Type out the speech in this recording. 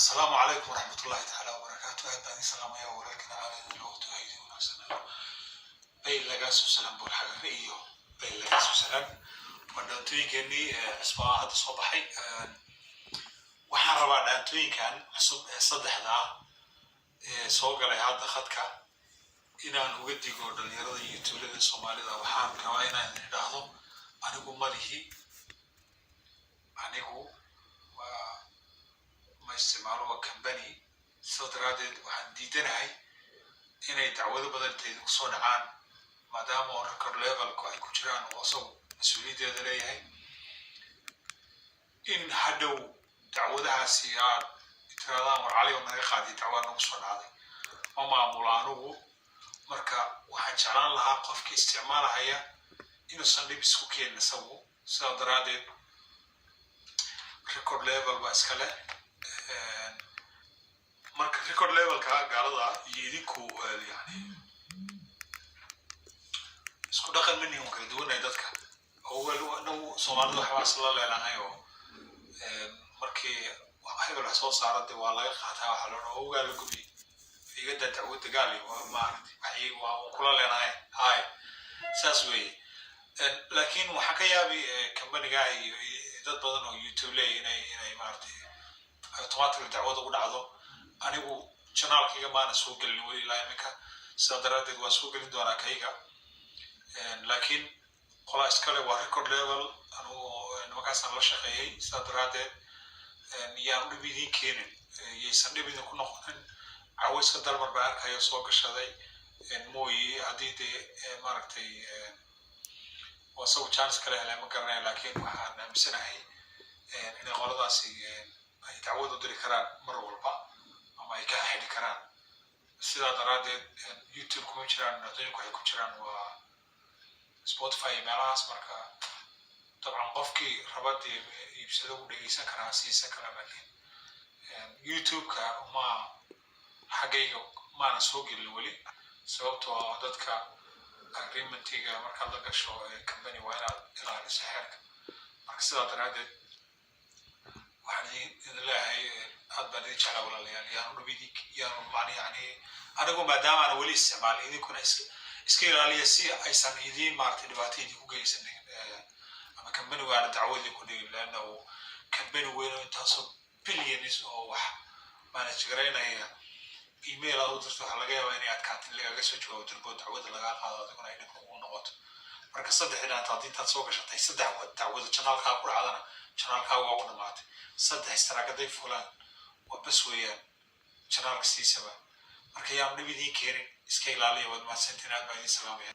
Asalaamu calaykum waraxmatullahi tacaala wabarakaatu. Aad baan idin salaamaya, walaalkina caalada loo idin wanaagsanayo. Bay lagaa soo salaam boolxagare iyo bay lagaa soo salaam. Waa dhaantooyinkeenii cusbaa hadda soo baxay. Waxaan rabaa dhaantooyinkan cusub ee saddexda ah ee soo galay hadda khadka inaan uga digo dhalinyarada iyo tuulada Soomaalida. Waxaan rabaa inaan idin idhaahdo, anigu malihi, anigu waa ma isticmaalo, waa company. Sidaa daraaddeed waxaan diidanahay inay dacwado badan intay idinku soo dhacaan, maadaama oo record labelku ay ku jiraan oo isagu mas-uuliyaddeeda leeyahay, in hadhow dacwadahaasi aad tiraadaan, "War Cali oo naga qaadiy, dacwad nagu soo dhacday." Ma maamulo anigu. Marka waxaan jeclaan lahaa qofka isticmaalahaya inuusan dhib isku keenin isagu. Sidaa daraaddeed record label baa iska leh. Marka record labelka gaalada iyo idinku yani isku dhaqan ma nihin, kala duwanay dadka. Anagu Soomaalida waxbaa isla leelahay oo markii hebel wax soo saara, de waa laga qaataa, waxaa la odhan ogaa la gubi, igada dacwad dagaal iyo maaragtay waxay waa un kula leenahay. Hay, saas weeye. Laakiin waxaan ka yaabi companyga iyo dad badan oo YouTube leeyahy inay maaragtay automatically dacwad ugu dhacdo. Anigu channelkayga maana soo gelin weli ilaa iminka, sidaa daraaddeed waan soo gelin doonaa kayga, laakiin qolaa iskale waa record label. Anugu nimankaasaan la shaqeeyey. Sidaa daraaddeed yaan dhib idiin keenin, yaysan dhib idinku noqonin. Cawayska Dalmar baa arkayo soo gashaday mooyi, haddii dee maaragtay oo isagu chance kale helay, ma garanaya, laakiin waxaan aaminsanahay inay qoladaasi ay dacwad u diri karaan mar walba ama ay ka xidhi karaan. Sidaa daraaddeed YouTube kuma jiraan dhaantooyinku, waxay ku jiraan waa Spotify iyo meelahaas. Marka dabcan qofkii raba dee iibsado u dhegeysan karaa, siisan karaa, laakiin YouTube-ka ma xaggayga maana soo gelin weli, sababtoo ah dadka agreementiga markaad la gasho company waa inaad ilaaliso xeerka. Marka sidaa daraaddeed waxaan idin leeyahay, aad baan idin jeclaa, walaalayaal. Yaanu dhib idin yaanu man yani anigu maadaama aan weli isticmaalin, idinkuna iska ilaaliya si aysan idiin maaragtay dhibaato idinku geysan ama company waana dacwo idinku dhigin, leanna uu company weyn oo intaasoo billions oo wax manage garaynaya email aad u dirto, waxaa laga yaabaa inay adkaato in lagaga soo jawaabo dirbo, dacwada lagaa qaado, adiguna ay dhib kugu noqoto. Marka saddex dhaanta haddii intaad soo gashatay saddex dacwada channelkaa ku dhacdana, channelkaaga waa u dhamaatay. Saddex strike hadday fulaan, waa bas weeyaan channelka siisaba. Marka yaan dhib idiin keenin, iska ilaaliya. Waad mahadsantiin, aad baa idiin salaamaya.